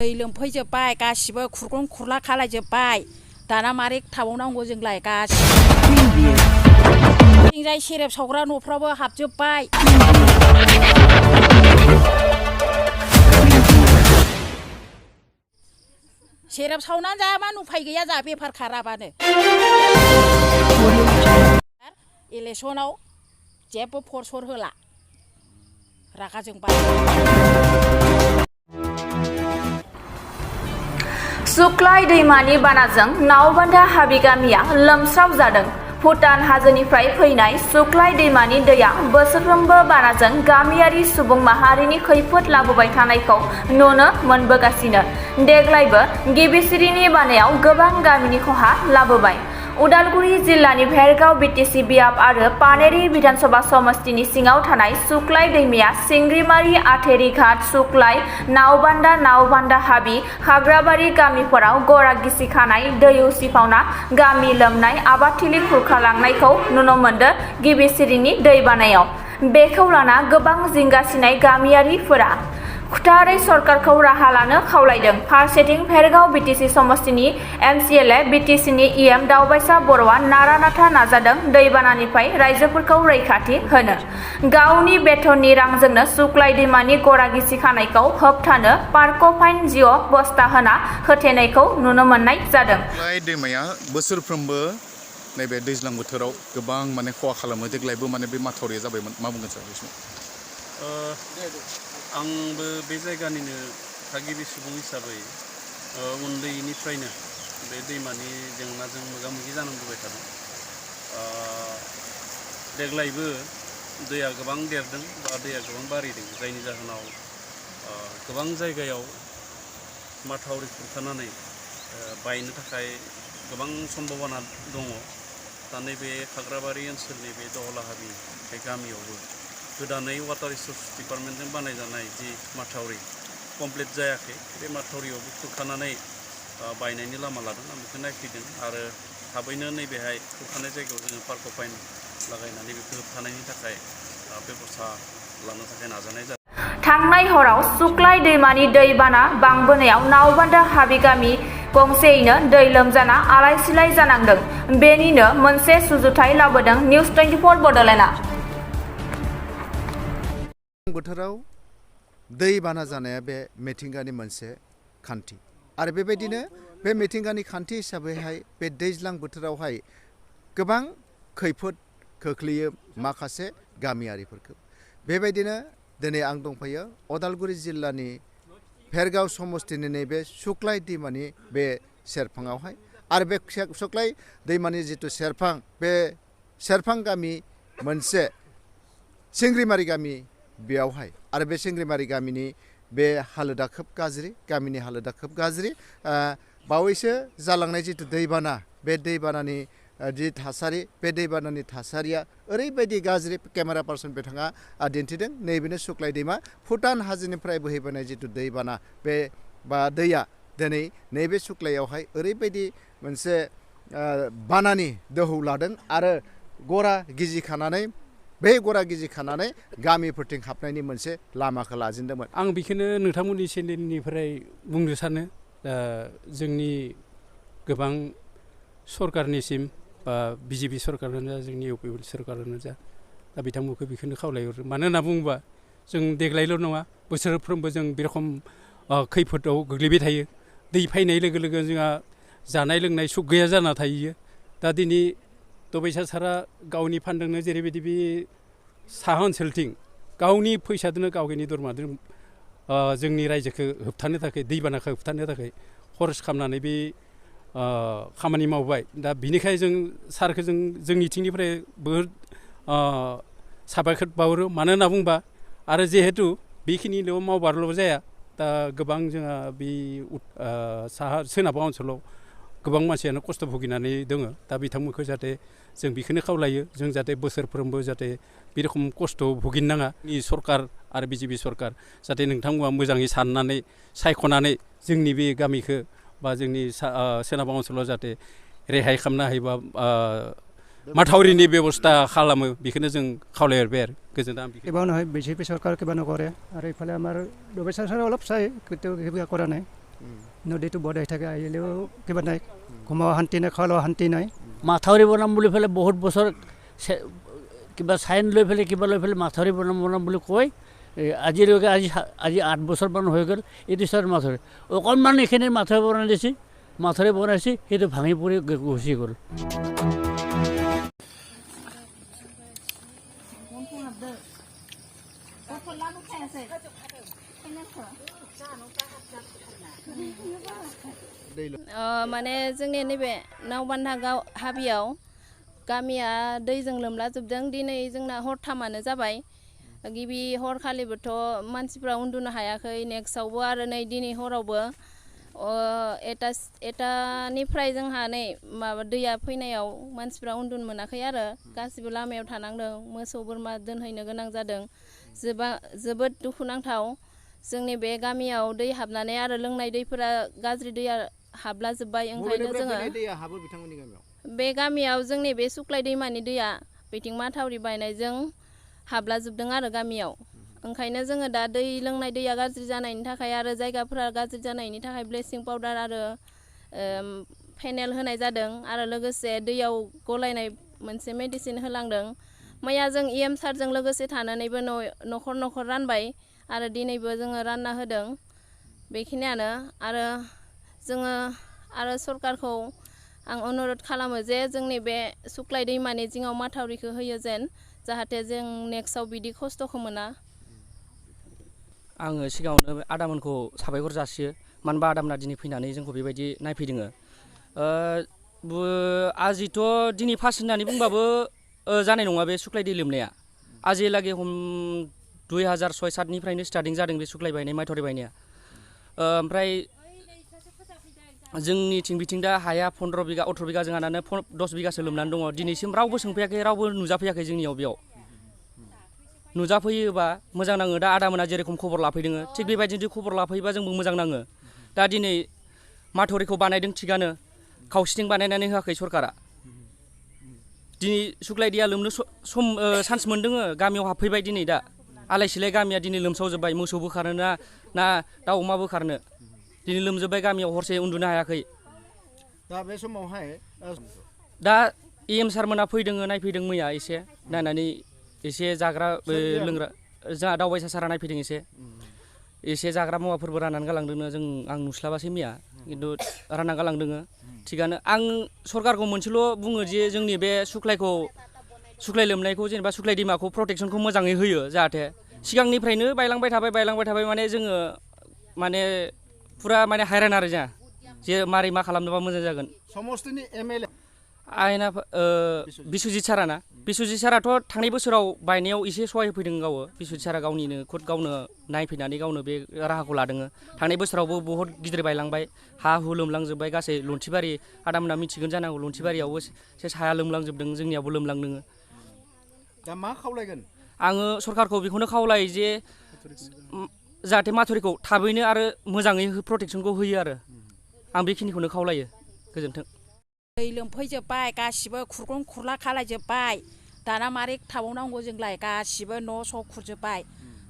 दै लोमफैजोब्बाय गासिबो खुरग्लुं खुरला खालायजोब्बाय दाना मारै थाबावनांगौ जोंलाय गासिबो जाय सेरेब सावग्रा न'फ्रावबो हाबजोब्बाय सेरेब सावनानै जायाबानो उफाय गैया जा बेफार खाराबानो इलेक्सनाव जेबो फरसर होला रागा जोंबाय सुक्लाय दैमानि बानाजों नावबान्धा हाबि गामिया लोमस्राव जादों। भुटान हाजोनिफ्राय फैनाय सुक्लाय दैमानि दैया बोसोरफ्रोमबो बानाजों गामियारि सुबुं माहारिनि खैफोद लाबोबाय थानायखौ नुनो मोनबोगासिनो। देग्लायबो गिबिसिरिनि बानायाव गोबां गामिनि खहा लाबोबाय। उदालगुरि जिल्लानि भेरगाव बिटिसि बियाब आरो पानेरि विधानसभा समस्तिनि सिङाव थानाय सुक्लाय दैमाया सिंग्रिमारि आथेरिघाट सुक्लाय नावबान्धा हाबि हाग्राबारि गामिफोराव गरा गिसिखानाय दै उसिफावना गामि लोमनाय आबादथिलि खुरखालांनायखौ नुनो मोनदों। गिबिसिरिनि दैबानायाव बेखौ लाना गोबां जिंगासिनाय गामियारिफोरा खुथारै सरकारखौ राहा लानो खावलायदों। फारसेथिं भेरगाव बिटिसि समस्तिनि MCLA बिटिसिनि EM दावबायसा बर'आ नारा नाथा नाजादों दैबानानिफ्राय रायजोफोरखौ रैखाथि होनो। गावनि बेथननि रांजोंनो सुक्लाय दैमानि गरा गिसिखानायखौ होबथानो पार्क'फाइन जिअ' बस्ता होना होथेनायखौ नुनो मोननाय जादों। सुक्लाय दैमाया बोसोरफ्रोमबो नैबे दैज्लां बोथोराव गोबां माने खहा खालामो। देग्लायबो माने बे माथावरिया जाबायमोन। मा बुंगोन सार बे समाव? आंबो बे जायगानिनो थागिबि सुबुं हिसाबै उन्दैनिफ्रायनो बे दैमानि जेंनाजों मोगा मोगि जानांबोबाय थादों। देग्लायबो दैया गोबां देरदों बा दैया गोबां बारिदों जायनि जाहोनाव गोबां जायगायाव माथावरि खुरखानानै बायनो थाखाय गोबां सम्भावना दङ। दा नैबे खाग्राबारि ओनसोलनि बे दहलाहाबि बे गामियावबो गोदानै वाटार रिसर्स डिपार्टमेन्टजों बानायजानाय जि माथावरि कमप्लिट जायाखै बे माथावरियावबो खुरखानानै बायनायनि लामा लादों। आं बेखौ नायफैदों आरो थाबैनो नैबेहाय खुरखानाय जायगायाव जोङो पार्क'फाइन लागायनानै बेखौ होबथानायनि थाखाय बेबस्था लानो थाखाय नाजानाय जादों। थांनाय हराव सुक्लाय दैमानि दैबाना बांबोनायाव नावबान्धा हाबि गामि गंसेयैनो दै लोमजाना आलाय सिलाय जानांदों। बेनिनो मोनसे सुजुथाय लाबोदों निउज 24 बड'लेण्डआ। बोथोराव दैबाना जानाया बे मिथिंगानि मोनसे खान्थि आरो बेबायदिनो बे मिथिंगानि खान्थि हिसाबैहाय बे दैज्लां बोथोरावहाय गोबां खैफोद खोख्लैयो माखासे गामियारिफोरखौ। बेबायदिनो दिनै आं दंफायो उदालगुरि जिल्लानि भेरगाव समस्तिनि नैबे सुक्लाय दैमानि बे सेरफाङावहाय आरो बे सुक्लाय दैमानि जिथु सेरफां बे सेरफां गामि मोनसे सिंग्रिमारि गामि बेयावहाय आरो बे सिंग्रिमारि गामिनि बे हालोदा खोब गाज्रि गामिनि हालोदा खोब गाज्रि। बावैसो जालांनाय जिथु दैबाना बे दैबानानि जि थासारि बे दैबानानि थासारिया ओरैबायदि गाज्रि केमेरा पार्सन बिथाङा दिन्थिदों। नैबेनो सुक्लाय दैमा भुटान हाजोनिफ्राय बोहैबोनाय जिथु दैबाना बे बा दैया दिनै नैबे सुक्लायावहाय ओरैबायदि मोनसे बानानि दोहौ लादों आरो गरा गिजिखानानै बे गरा गिजिखानानै गामिफोरथिं हाबनायनि मोनसे लामाखौ लाजेनदोंमोन। आं बेखौनो नोंथांमोननि चेनेलनिफ्राय बुंनो सानो जोंनि गोबां सरकारनिसिम बा BJP सरकारानो जा जोंनि UP सरकारानो जा दा बिथांमोनखौ बेखौनो खावलायहरो। मानो होनना बुङोबा जों देग्लायल' नङा बोसोरफ्रोमबो जों बे रखम खैफोदाव गोग्लैबाय थायो। दै फैनाय लोगो लोगो जोंहा जानाय लोंनाय सुख गैया जाना थायो। दा दिनै दबैसा सारा गावनि फान्डजोंनो जेरैबायदि बे साहा ओनसोलथिं गावनि फैसाजोंनो गावनि दरमाजों जोंनि रायजोखौ होबथानो थाखाय दैबानाखौ होबथानो थाखाय खरस खालामनानै बे खामानि मावबाय। दा बिनिखाय जों सारखौ जोंनिथिंनिफ्राय बहुद साबायखर बावहरो। मानो होनना बुंबा आरो जिहेतु बेखिनिल' मावबारल' जाया दा गोबां जोंहा बे साहा सोनाब ओनसोलाव गोबां मानसियानो खस्थ' भुगिनानै दङ। दा बिथांमोनखौ जाहाथे जों बेखौनो खावलायो जों जाहाथे बोसोरफ्रोमबो जाहाथे बे रखम खस्थ' भुगिनो नाङा। सरकार आरो BJP सरकार जाहाथे नोंथांमोना मोजाङै साननानै सायख'नानै जोंनि बे गामिखौ बा जोंनि सोनाब ओनसोलाव जाहाथे रेहाय खालामनो हायोबा माथावरिनि बेबस्था खालामो बेखौनो जों खावलायहरबाय आरो गोजोनथों। কিবা নহয় BJP চৰকাৰ কিবা নকৰে আৰু ইফালে আমাৰ দবেচা অলপ চাই কিন্তু কিবা কৰা নাই। নদীটো বধাই থাকে আহিলেও কিবা নাই ঘুমাব শান্তি নাই খোৱা লোৱা শান্তি নাই মাথাউৰি বনাম বুলি পেলাই বহুত বছৰ কিবা চাইন লৈ পেলাই কিবা লৈ পেলাই মাথাউৰি বনাম বুলি কয় আজিলৈকে আজি 8 বছৰমান হৈ গ'ল এইটো চাইড মাথাউৰি অকণমান এইখিনিৰ মাথাউৰি বনাই দিছে মাথাউৰি বনাইছে সেইটো ভাঙি পৰি গুচি গ'ল। माने जोंनि नैबे नावबान्धा हाबियाव गामिया दैजों लोमलाजोबदों दिनै जोंना हरथामानो जाबाय गिबि हरखालिबोथ' मानसिफ्रा उन्दुनो हायाखै नेक्स्टआवबो आरो नै दिनै हरावबो एटानिफ्राय जोंहा नै माबा दैया फैनायाव मानसिफ्रा उन्दुनो मोनाखै आरो गासिबो लामायाव थानांदों मोसौ बोरमा दोनहैनो गोनां जादों जोबोद दुखुनांथाव जोंनि बे गामियाव दै हाबनानै आरो लोंनाय दैफोरा गाज्रि दैया हाबला जोब्बाय ओंखायनो जोङो बे गामियाव जोंनि बे सुक्लाय दैमानि दैया बिथिं माथावरि बायनायजों हाबला जोबदों आरो गामियाव ओंखायनो जोङो दा दै लोंनाय दैया गाज्रि जानायनि थाखाय आरो जायगाफोरा गाज्रि जानायनि थाखाय ब्लिचिं पाउडार आरो फेनेल होनाय जादों आरो लोगोसे दैयाव गलायनाय मोनसे मेडिसिन होलांदों मैया जों EM सारजों लोगोसे थानानैबो न'खर न'खर रानबाय आरो दिनैबो जोङो रानना होदों बेखिनियानो आरो जोङो आरो सरकारखौ आं अनुरोध खालामो जे जोंनि बे सुक्लाय दैमानि जिङाव माथावरिखौ होयो जेन जाहाथे जों नेक्स्टआव बिदि खस्थ'खौ मोना। आङो सिगाङावनो आदामोनखौ साबायखर जासियो मानो होनबा आदामोना दिनै फैनानै जोंखौ बेबायदि नायफैदोङो आजिथ' दिनै फार्स्ट होननानै बुंबाबो जानाय नङा बे सुक्लाय दै लोमनाया आजिलागै 2006-07निफ्रायनो स्टार्टिं जादों बे सुक्लाय बायनाय माथावरि बायनाया ओमफ्राय जोंनिथिं बिथिं दा हाया 15 बिगा 18 बिगा जोंहानानो 10 बिगासो लोमनानै दङ दिनैसिम रावबो सोंफैयाखै रावबो नुजाफैयाखै जोंनियाव बेयाव नुजाफैयोबा मोजां नाङो दा आदामोना जेरेखम खबर लाफैदोङो थिग बेबायदिनो खबर लाफैयोबा जोंबो मोजां नाङो दा दिनै माथावरिखौ बानायदों थिगानो खावसेथिं बानायनानै होआखै सरकारा दिनै सुक्लाय दैया लोमनो चान्स मोनदोङो गामियाव हाबफैबाय दिनै दा आलाय सिलाय गामिया दिनै लोमसावजोब्बाय मोसौ बोखारनो ना दाउ अमा बोखारनो दिनै लोमजोब्बाय गामियाव हरसे उन्दुनो हायाखै दा बे समावहाय दा EM सारमोना फैदोङो नायफैदों मैया एसे नायनानै एसे जाग्रा लोंग्रा जोंहा दावबायसा सारा नायफैदों एसे जाग्रा मुवाफोरबो राननानै गालांदोंनो आं नुस्लाबासै मैया खिन्थु रानना गालांदोङो थिगानो आं सरकारखौ मोनसेल' बुङो जे जोंनि बे सुक्लाय लोमनायखौ जेनेबा सुक्लाय दैमाखौ प्रटेक्सनखौ मोजाङै होयो जाहाथे सिगांनिफ्रायनो बायलांबाय थाबाय माने जोङो माने फुरा माने हायरान आरो जोंहा जे मारै मा खालामनोबा मोजां जागोन समस्तिनि MLA आयना बिस्वजित साराना बिस्वजित साराथ' थांनाय बोसोराव बायनायाव एसे सहाय होफैदों गावो बिस्वजित सारा गावनो नायफैनानै गावनो बे राहाखौ लादोङो थांनाय बोसोरावबो बहुत गिदिर बायलांबाय हा हु लोमलांजोब्बाय गासै लन्थिबारि आदामोना मिथिगोन जानांगौ लन्थिबारियावबो सेस हाया लोमलांजोबदों जोंनियावबो लोमलांदोङो दा मा खावलायगोन आङो सरकारखौ बेखौनो खावलायो जे जाहाथे माथावरिखौ थाबैनो आरो मोजाङै प्रटेक्सनखौ होयो आरो आं बेखिनिखौनो खावलायो गोजोन्थों। दै लोमफैजोब्बाय गासिबो खुरग्लुं खुरला खालायजोब्बाय दाना मारै थाबावनांगौ जोंलाय गासिबो न' स' खुरजोब्बाय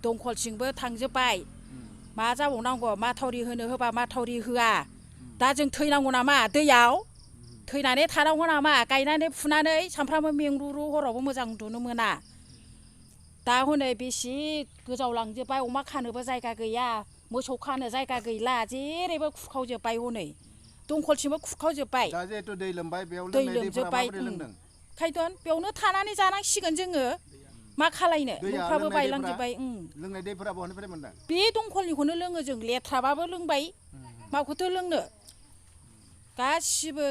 दंखलथिंबो थांजोब्बाय मा जाबावनांगौ माथावरि होनो होबा माथावरि होआ दा जों थैनांगौ नामा दैयाव थैनानै थानांगौ नामा गायनानै फुनानै सानफ्रामबो मेंरुरु हरावबो मोजां उन्दुनो मोना दा हनै बेसे गोजावलांजोब्बाय अमा खानोबो जायगा गैया मोसौ खानो जायगा गैला जेरैबो खुरखावजोब्बाय हनै दंखलथिंबो खुरखावजोब्बाय दा जिहेतु दै लोमबाय बेयाव दै लोमजोब्बाय खायदन बेयावनो थानानै जानांसिगोन जोङो मा खालायनो न'फ्राबो बायलांजोब्बाय लोंनाय दैफोरा बहानिफ्राय मोनदों बे दंखलनिखौनो लोङो जों लेथ्राबाबो लोंबाय माखौथो लोंनो गासिबो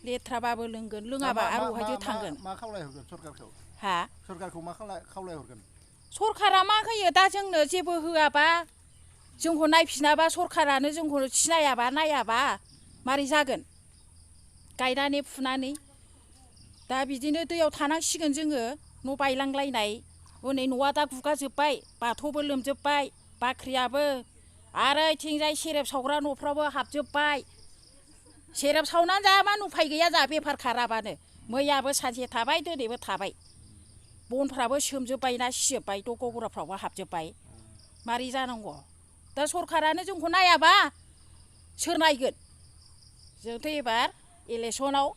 लेथ्राबाबो लोंगोन लोङाबा आरो बहायथो थांगोन मा खावलायहरगोन सरकारखौ सरकारखौ मा खावलायहरगोन सरकारा मा होयो दा जोंनो जेबो होआबा जोंखौ नायफिनाबा सरकारानो जोंखौ सिनायाबा नायाबा मारै जागोन गायनानै फुनानै दा बिदिनो दैयाव थानांसिगोन जोङो न' बायलांलायनाय हनै न'आ दा गुगाजोब्बाय बाथौबो लोमजोब्बाय बाख्रियाबो आरो इथिंजाय सेरेब सावग्रा न'फ्रावबो हाबजोब्बाय सेरेब सावनानै जायाबा उफाय गैया जा बेफार खाराबानो मैयाबो सानसे थाबाय दिनैबो थाबाय बनफ्राबो सोमजोब्बायना सिजोब्बाय दग' गग्राफ्रावबो हाबजोब्बाय मारै जानांगौ दा सरकारानो जोंखौ नायाबा सोर नायगोन जोंथ' एबार इलेक्सनाव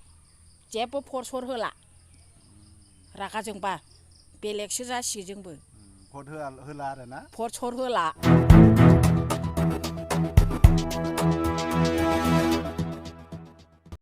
जेबो फट होला रागा जोंबा बेलेगसो जासिगोन जोंबो भट होला आरोना भट होला